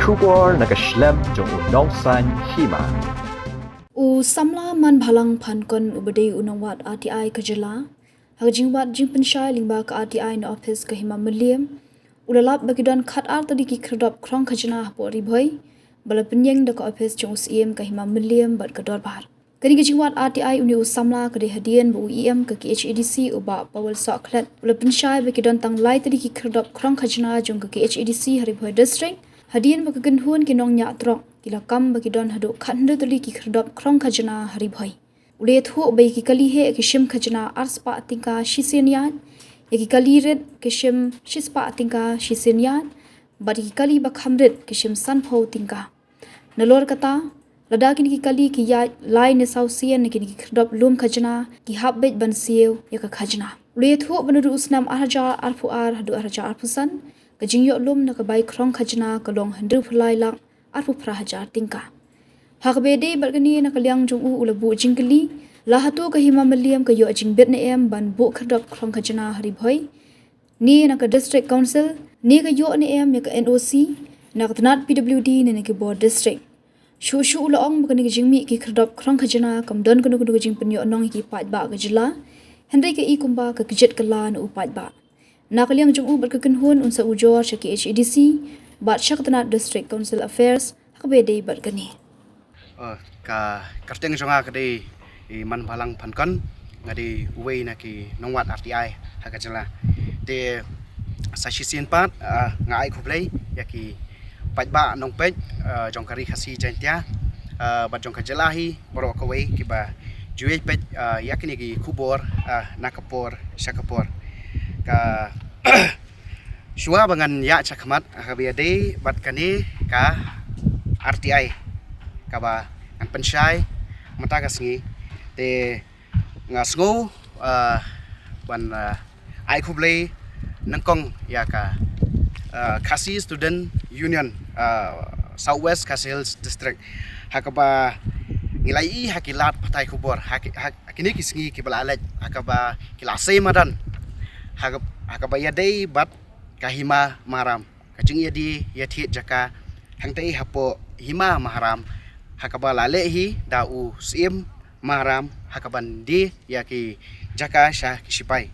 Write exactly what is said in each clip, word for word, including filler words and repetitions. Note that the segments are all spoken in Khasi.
Khubor na ka shlem jong u Nongsaiñ Hima. U samla Manbhalang Phankon uba dei u nongwad R T I ka jylla, ha ka jingwad jingpynshai lyngba ka R T I na ophis ka Hima Mylliem, u la lap ba ki don khatar tylli ki khyrdop khrong khajna hapoh Ri Bhoi, ba la pynïeng da ka ophis jong u Syiem ka Hima Mylliem bad ka dorbar. Kane ka jingwad R T I une u samla ka dei hadien ba u E M ka K H A D C u Bah Powell Sohkhlet u la pynshai ba ki don tang lai tylli ki khyrdop khrong khajna jong ka K H A D C ha Ri Bhoi District, hadien ba ka kynhun ki nongñiah trok ki la kam ba ki don haduh khathynriew tylli ki khyrdop khrong khajna ha Ri Bhoi. U la ïathuh ba ïa ki kali heh ki shim khajna ar spah tyngka shisien ïaid, ïa ki kali rit ki shim shispah tyngka shisien ïaid, bad ïa ki kali ba kham rit ki shim sanphew tyngka. Nalor kata, lada kine ki kali ki ïaid lai ne saw sien na kine ki khyrdop lum khajna, ki hap beit ban siew ïa ka khajna. U la ïathuh ba naduh u snem ar hajar arphew ar haduh ar hajar arphew san, ka jingïoh lum na ka bai khrong khajna ka long hynriewphew lai lak arphew phra hajar tyngka. Ha kaba ïadei bad kane, na ka liang jong u u la buh jingkylli, la hato ka Hima Mylliem ka ïoh jingbit ne em ban buh khyrdop khrong khajna ha Ri Bhoi, ne na ka District Council, ne ka ïoh ne em ïa ka N O C na ka tnat P W D ne na ki bor district. Shuh shuh u la ong ba kane ka jingmih ki khyrdop khrong khajna kam don kano kano ka jingpynïoh nong ïa ki paidbah ka jylla, hynrei ka i kumba ka kjit kylla na u paidbah. Na ka liang jong u bad ka kynhun, un sa ujor sha K H A D C bad sha ka tnat District Council Affairs ha kaba ïadei bad kane. Oh, ka kyrteng jong nga ka dei i Manbhalang Phankon, nga dei uwei na ki nongwad R T I ha ka jylla. Te sa shisien pat, ah, nga ai khublei ïa ki paidbah nongpeit, ah, jong ka Ri Khasi Jaiñtia, ah, bad jong ka jylla hi baroh kawei kiba ju ïai peit, ah, ïa kine ki khubor, ah, na ka por sha ka por. Ka shuwa ba ngan ïaid shakhmat, ha kaba ïadei bad kane ka R T I kaba ngan pynshai mynta ka sngi, te nga sngew, ah, ban, ah, ai khublei nyngkong ïa ka, ah, Khasi Student Union, ah, South West Khasi Hills District, ha kaba ngi la ïohi ha ki lad pathai khubor ha ki, ha kine ki sngi kiba la leit, ha kaba ki la sei madan ha ka, ha kaba ïadei bad ka Hima Maharam, ka jingïadie ïathied jaka hangtei hapoh Hima Maharam, ha kaba la leh hi da u Syiem Maharam ha kaban die ïa ki jaka sha ki shipai.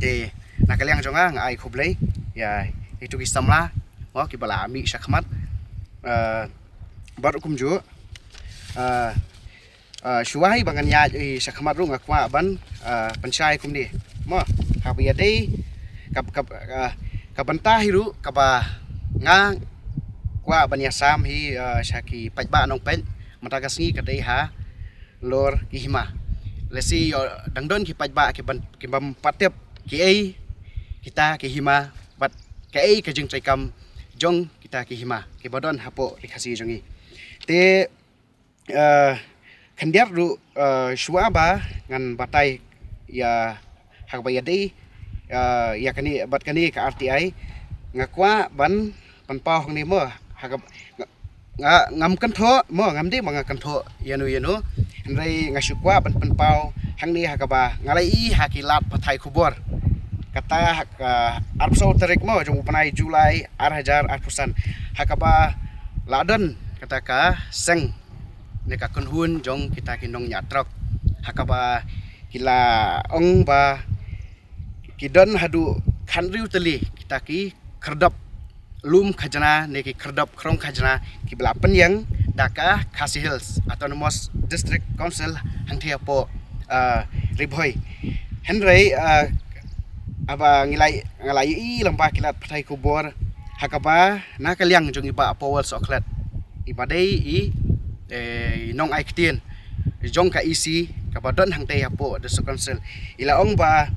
Te na ka liang jong nga, nga ai khublei ïa itu ki samla mo kiba la mih shakhmat. Ah, bad kumjuh, ah, ah, shuwa hi ba ngan ïaid shakhmat ruh nga kwah ban, ah, pynshai kumne mo, ha kaba ïadei ka, ka, ah, ka bynta hi ruh kaba nga kwah ban ïasam hi, ah, sha ki paidbah nongpeit mynta ka sngi ka dei halor ki hima. Lehse ïoh dang don ki paidbah ki ban, ki bym pat tip kiei kita ki hima bad kaei ka jingtreikam jong kita ki hima kiba don hapoh Ri Khasi jong ngi. Te, eh, khyndiat ruh, eh, shuwa ba ngan batai ïa ha kaba ïadei, eh, ïa kane bad kane ka R T I, nga kwah ban pynpaw hangne mo, ha kaba nga, nga, ngam kynthoh mo, ngam dei ba nga kynthoh ïano ïano, hynrei nga shu kwah ban pynpaw hangne ha kaba nga la ïohi ha ki lad pathai khubor. Kata ha ka arphew saw tarik mo jong u bnai July ar hajar arphew san, ha kaba la don kata ka seng ne ka kynhun jong kita ki nongñiah trok, ha kaba ki la ong ba ki don haduh khathynriew tylli kita ki khyrdop lum khajna ne ki khyrdop khrong khajna kiba la pynïeng da ka Khasi Hills Autonomous District Council hangthie hapoh, ah, Ri Bhoi. Hynrei, ah, haba ngi la, nga la ïohi lyngba ki lad pathai khubor, ha kaba na ka liang jong i Bah Powell Sohkhlet, iba dei i, eh, i nongai ktien jong ka E C kaba don hangtei hapoh District Council, i la ong ba,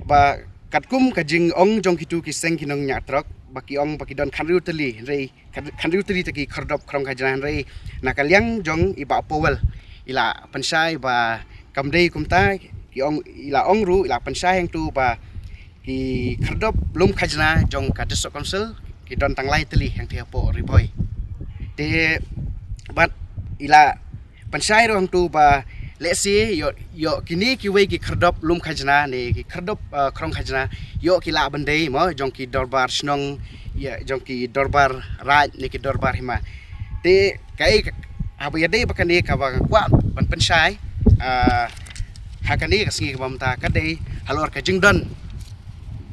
ba katkum ka jingong jong kitu ki seng ki nongñiah trok ba ki ong ba ki don khathynriew tylli, hynrei khat-, khathynriew tylli ta ki khyrdop khrong khajna, hynrei na ka liang jong i Bah Powell i la pynshai ba kam dei kumta. Ki ong, i la ong ruh, i la pynshai hangtu ba ki khyrdop lum khajna jong ka District Council ki don tang lai tylli hangthie hapoh Ri Bhoi. Te bad i la pynshai ruh hangtu ba lehse ïoh, ïoh kine kiwei ki khyrdop lum khajna ne ki khyrdop, eh, khrong khajna ïoh ki lah ban dei mo jong ki dorbar shnong, ïa jong ki dorbar raid ne ki dorbar hima. Te kaei ka, haba ïadei bad kane kaba nga kwah ban pynshai, ah, ha kane ka sngi kaba mynta ka dei halor ka jingdon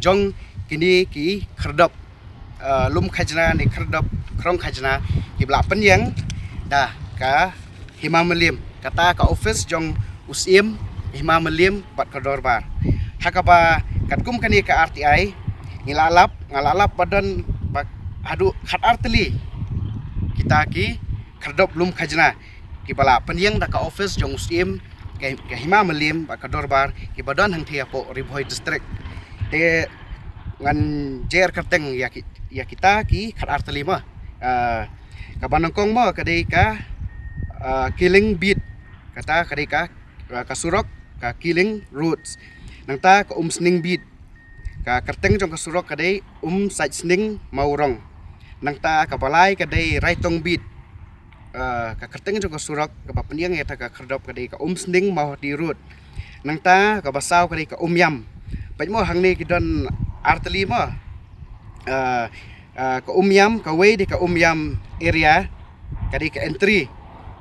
jong kine ki khyrdop, ah, lum khajna ne khyrdop khrong khajna kiba la pynïeng da ka Hima Mylliem, kata ka office jong u Syiem, Hima Mylliem bad ka dorbar. Ha kaba katkum kane ka R T I ngi la lap, nga la lap ba don ba haduh khatar tylli kita ki khyrdop lum khajna kiba la pynïeng da ka office jong u Syiem, ka, ka Hima Mylliem bad ka dorbar, kiba don hangthie hapoh Ri Bhoi District. Te ngan jer kyrteng ïa ki, ïa kita ki khatar tylli mo. Ah, kaba nyngkong mo ka dei ka, ah, Killing Beat. Kata ka dei ka, ah, ka surok ka Killing Roads. Nangta ka Umsning Beat. Ka kyrteng jong ka surok ka dei Umsaitsning Mawrong. Nangta kaba lai ka dei Raitong Beat. Ah, ka kyrteng jong ka surok kaba pynïeng ïa kata ka khyrdop ka dei ka Umsning Mawhati Road. Nangta kaba saw ka dei ka Umïam. Peit mo, hangne ki don ar tylli mo. Ah, ah, ka Umïam, kawei dei ka Umïam area, ka dei ka entry.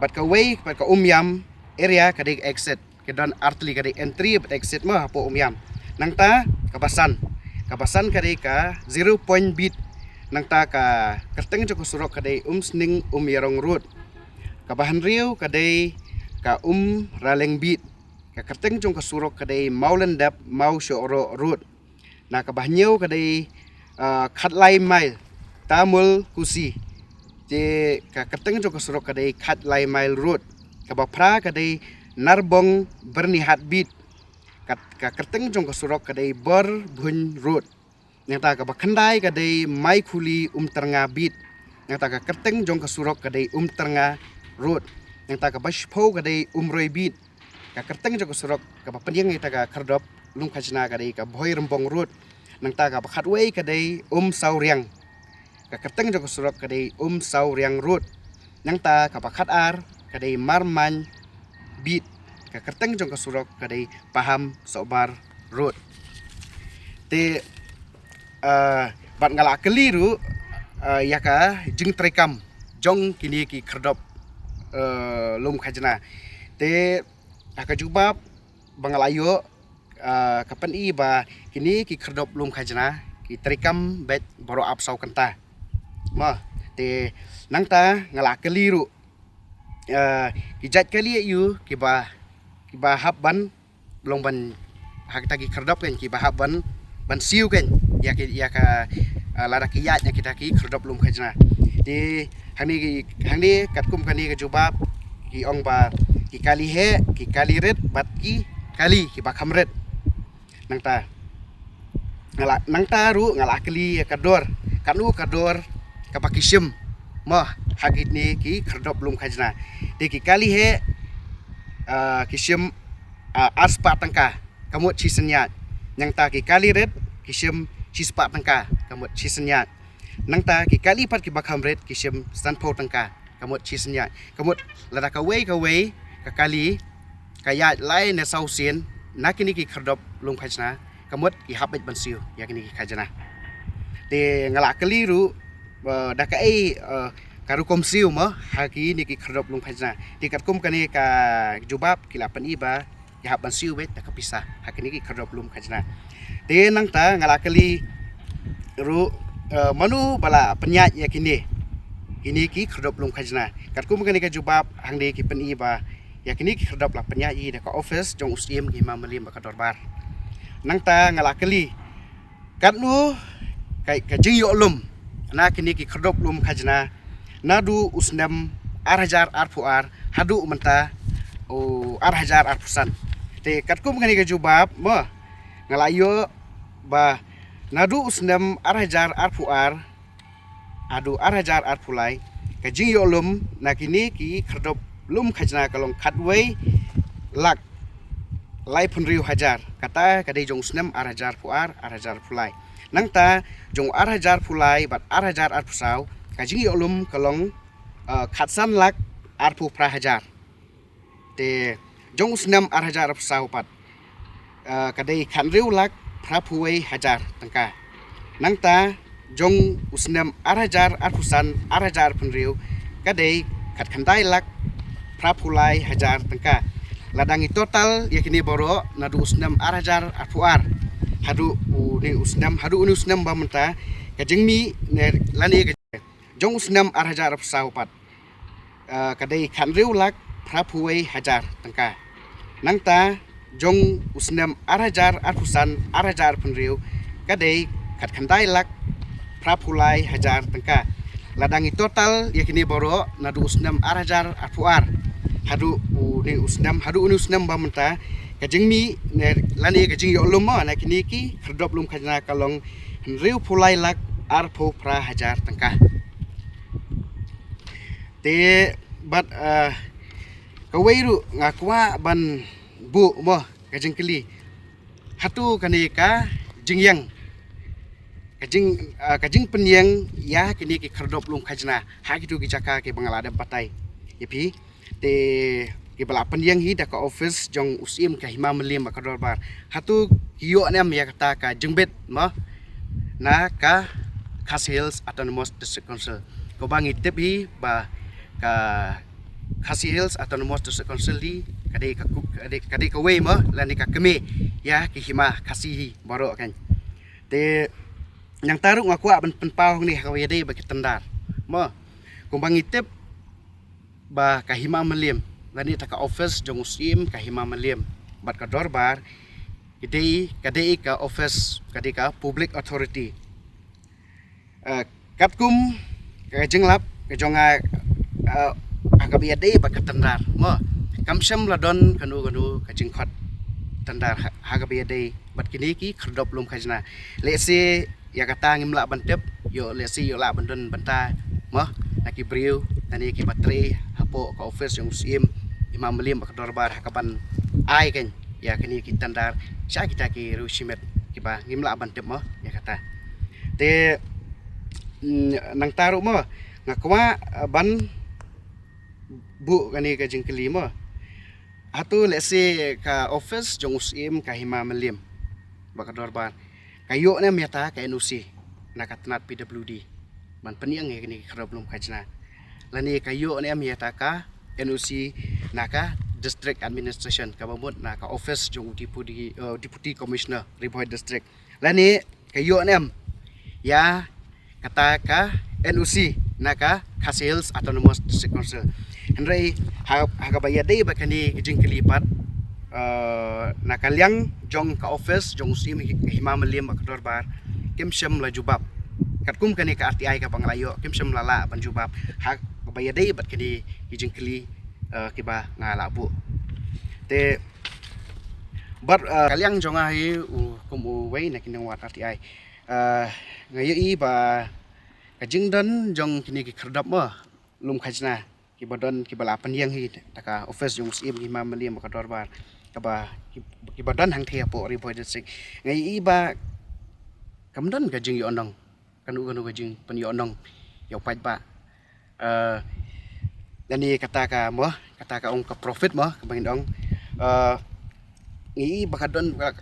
Bad kawei, bad ka Umïam area ka dei ka exit. Ki don ar tylli, ka dei entry bad exit mo hapoh Umïam. Nangta kaba san, kaba san ka dei ka Zero Point Beat. Nangta ka kyrteng jong ka surok ka dei Umsning Umïarong Road. Kaba hynriew ka dei ka Umraleng Beat. Ka kyrteng jong ka surok ka dei Mawlyndep Mawshorok Road. Na kaba hynñiew ka dei, ah, Khatlai Mile, Tamulkusi. Te ka kyrteng jong ka surok ka dei Khatlai Mile Road. Kaba phra ka dei Narbong Byrnihat Beat. Ka, ka kyrteng jong ka surok ka dei Borbhuiñ Road. Nangta kaba khyndai ka dei Maikhuli Umtyrnga Beat. Nangta ka kyrteng jong ka surok ka dei Umtyrnga Road. Nangta kaba shiphew ka dei Umroi Beat. Ka kyrteng jong ka surok kaba pynïeng ïa kata ka khyrdop lum khajna ka dei ka Bhoirymbong Road. Nangta kaba khatwei ka dei Umsawriang. Ka kyrteng jong ka surok ka dei Umsawriang Road. Nangta kaba khatar ka dei Marmain Beat. Ka kyrteng jong ka surok ka dei Paham Sohbar Road. Te, ah, bad nga la kylli ruh, ah, ïa ka jingtreikam jong kine ki khyrdop, ah, lum khajna. Te ha ka jubab ba nga la ïoh, ah, ka pyni ba kine ki khyrdop lum khajna ki treikam beit baroh arphew saw kynta. Mo, te nangta nga la kylli ruh, ah, ki jait kali aïu kiba, kiba hap ban long ban, ha kita ki khyrdop kan, kiba hap ban, ban siew kan ïa ki, ïa ka, ah, lada ki ïaid na kita ki khyrdop lum khajna. Te hangne ki, hangne katkum kane ka jubab ki ong ba ki kali heh, ki kali rit bad ki kali kiba kham rit. Nangta nga la, nangta ruh nga la kylli ïa ka dor, katno ka dor kaba ki shim mo ha kine ki khyrdop lum khajna. Te ki kali heh, ah, ki shim, ah, arspah tyngka ka mut shi synñiat. Nangta ki kali rit ki shim shispah tyngka ka mut shi synñiat. Nangta ki kali pat kiba kham rit ki shim sanphew tyngka ka mut shi synñiat. Ka mut lada kawei kawei ka kali ka ïaid lai ne saw sien na kine ki khyrdop lum khajna, ka mut ki hap beit ban siew ïa kine ki khajna. Te nga la kylli ruh, eh, da kaei, eh, ka rukom siew mo ha kine ki khyrdop lum khajna. Te katkum kane ka jubab ki la pyni ba ki hap ban siew beit da ka pisa ha kine ki khyrdop lum khajna. Te nangta nga la kylli ruh, eh, mano ba la pynïaid ïa kine, kine ki khyrdop lum khajna. Katkum kane ka jubab hangne ki pyni ba ïa kine ki khyrdop la pynïaid ïa da ka office jong u Syiem, ki Hima Mylliem bad ka dorbar. Nangta nga la kylli katno ka, ka jingïoh lum na kine ki khyrdop lum khajna naduh u snem ar hajar arphew ar haduh mynta u ar hajar arphew san. Te katkum kane ka jubab mo, nga la ïoh ba naduh u snem ar hajar arphew ar haduh ar hajar arphew lai, ka jingïoh lum na kine ki khyrdop lum khajna ka long khatwei lak laiphew hynriew hajar. Kata ka dei jong u snem ar hajar arphew ar, ar hajar arphew lai. Nangta jong u ar hajar arphew lai bad ar hajar arphew saw ka jingïoh lum ka long, eh, khatsan lak arphew phra hajar. Te jong u snem ar hajar arphew saw pat, eh, ka dei khathynriew lak phraphew wei hajar tyngka. Nangta jong u snem ar hajar arphew san ar hajar arphew hynriew ka dei khatkhyndai lak phra phew lai hajar tyngka. Lada ngi total ïa kine baroh naduh u snem ar hajar arphew ar haduh une u snem, haduh une u snem ba mynta, ka jingmih ne lane ka jong u snem ar hajar arphew saw pat, ah, ka dei khathynriew lak phra phew wei hajar tyngka. Nangta jong u snem ar hajar arphew san ar hajar arphew hynriew ka dei khatkhyndai lak phra phew lai hajar tyngka. Lada ngi total ïa kine baroh naduh u snem ar hajar arphew ar haduh une u snem, haduh une u snem ba mynta, ka jingmih ne lane ka jingïoh lum mo na kine ki khyrdop lum khajna ka long hynriew phew lai lak arphew phra hajar tyngka. Te bad, ah, kawei ruh nga kwah ban buh mo ka jingkylli. Hato kane ka jingïeng, ka jing, ah, ka jingpynïeng ïa kine ki khyrdop lum khajna ha kito ki jaka kiba nga la dep batai ïa phi. Te kiba la pynïeng hi da ka office jong u Syiem ka Hima Mylliem bad ka dorbar. Hato ki ïoh ne em ïa kata ka jingbit mo na ka Khasi Hills Autonomous District Council? Kumba ngi tip hi ba ka Khasi Hills Autonomous District Council hi ka dei ka ku-, ka dei, ka dei kawei mo lane ka kmie ïa ki hima Khasi hi baroh kan. Te nangta ruh nga kwah ban pynpaw hangne ha kaba ïadei bad ki tyndar mo. Kumba ngi tip ba ka Hima Mylliem lane ta ka office jong u Syiem ka Hima Mylliem bad ka dorbar ka dei, ka dei ka office, ka dei ka public authority. Eh, katkum ka jinglap ka jong nga, eh, ha kaba ïadei bad ka tyndar mo, kam shym la don kano kano ka jingkhot tyndar ha, ha kaba ïadei bad kine ki khyrdop lum khajna. Lehse ïa kata ngim lah ban tip, ïoh lehse ïoh lah ban don bynta mo na ki briew lane kiba trei hapoh ka office jong u Syiem Hima Mylliem bad ka dorbar ha kaban ai kan ïa kine ki tyndar sha kita ki riew shimet kiba ngim lah ban tip mo ïa kata. Te, mm, nangta ruh mo nga kwah, eh, ban buh kane ka jingkylli mo. Hato lehse ka office jong u Syiem ka Hima Mylliem bad ka dorbar ka ïoh ne em ïa ta ka N O C na ka tnat P W D ban pynïeng ïa kine ki khyrdop lum khajna? Lane ka ïoh ne em ïa ta ka N O C na ka district administration, kaba mut na ka office jong u deputy, eh, deputy commissioner Ri Bhoi District? Lane ka ïoh ne em ïa kata ka N O C na ka Khasi Hills Autonomous District Council? Hynrei ha, ha kaba ïadei bad kane ka jingkylli pat, eh, na ka liang jong ka office jong u Syiem Hima Mylliem bad ka dorbar kim shym la jubab. Katkum kane ka R T I kaba nga la ïoh, kim shym la lah ban jubab ha kaba ïadei bad kane ka jingkylli, eh, kiba nga la buh. Te bad, eh, ka liang jong nga hi u kum uwei na ki nongwad R T I, eh, nga ïohi ba ka jingdon jong kine ki khyrdop mo lum khajna kiba don, kiba la pynïeng hi da ka office jong u Syiem Hima Mylliem bad ka dorbar, kaba, kiba don hangthie hapoh Ri Bhoi District, nga ïohi ba kam don ka jingïohnong, kano kano ka jingpynïohnong ïa u paidbah. Eh, lane kata ka mo, kata ka ong ka profit mo, kaba ngin ong, eh, nga ïohi ba ka don ka,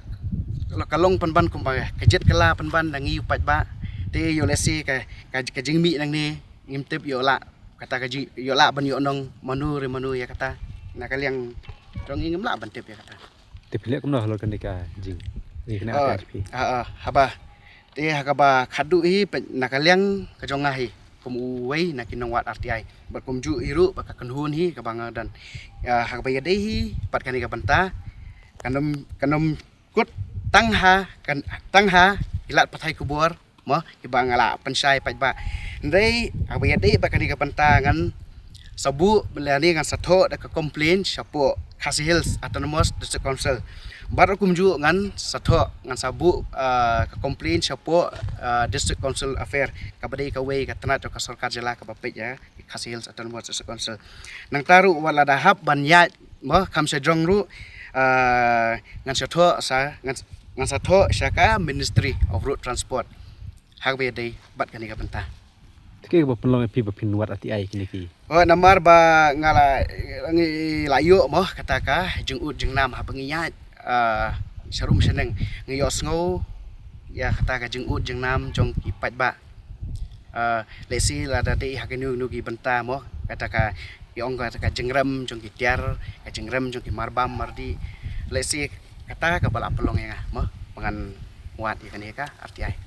ka long pynban kumba ka jied kylla pynban na ngi u paidbah. Te ïoh lehse ka, ka, ka jingmih nangne ngim tip ïoh lah, kata ka jing, ïoh lah ban ïohnong mano re mano ïa kata. Na ka liang jong ngi ngim lah ban tip ïa kata. Te phi leh kumno halor kane ka jing, ïa kane, ah, ka jingphi, ah, ah, haba te ha kaba khatduh hi pat na ka liang ka jong nga hi kum uwei na ki nongwad R T I bad kumjuh hi ruh bad ka kynhun hi kaba nga don, ïa, ha kaba ïadei hi bad kane ka bynta, kan ym, kan ym kut tang ha, kan, tang ha ki lad pathai khubor mo kiba nga la pynshai paidbah. Hynrei ha kaba ïadei bad kane ka bynta ngan sa buh lane ngan sa thoh da ka complaint shapoh Khasi Hills Autonomous District Council. Bad ruh kumjuh ngan sa thoh, ngan sa buh, ah, ka complaint shapoh, ah, District Council Affair, kaba dei kawei ka tnat jong ka sorkar jylla kaba peit ïa Khasi Hills Autonomous District Council. Nangta ruh wat lada hap ban ïaid mo kham shajrong ruh, ah, ngan sa thoh sa, ngan, ngan sa thoh sha ka Ministry of Road Transport ha kaba ïadei bad kane ka bynta. Te kaei kaba pynlong ïa phi ba phin wad R T I kine ki? Oh, namar ba nga la, ngi la ïoh mo kata ka jingud jingnam haba ngi ïaid, ah, sharum shaneng, ngi ïohsngew ïa kata ka jingud jingnam jong ki paidbah. Let's see lada dei ha kano kano ki bynta mo, kata ka, ïa ong kata ka jingrem jong ki tiar, ka jingrem jong ki marbam mardih. Let's see kata kaba la pynlong ïa nga mo, ba ngan wad ïa kane ka R T I.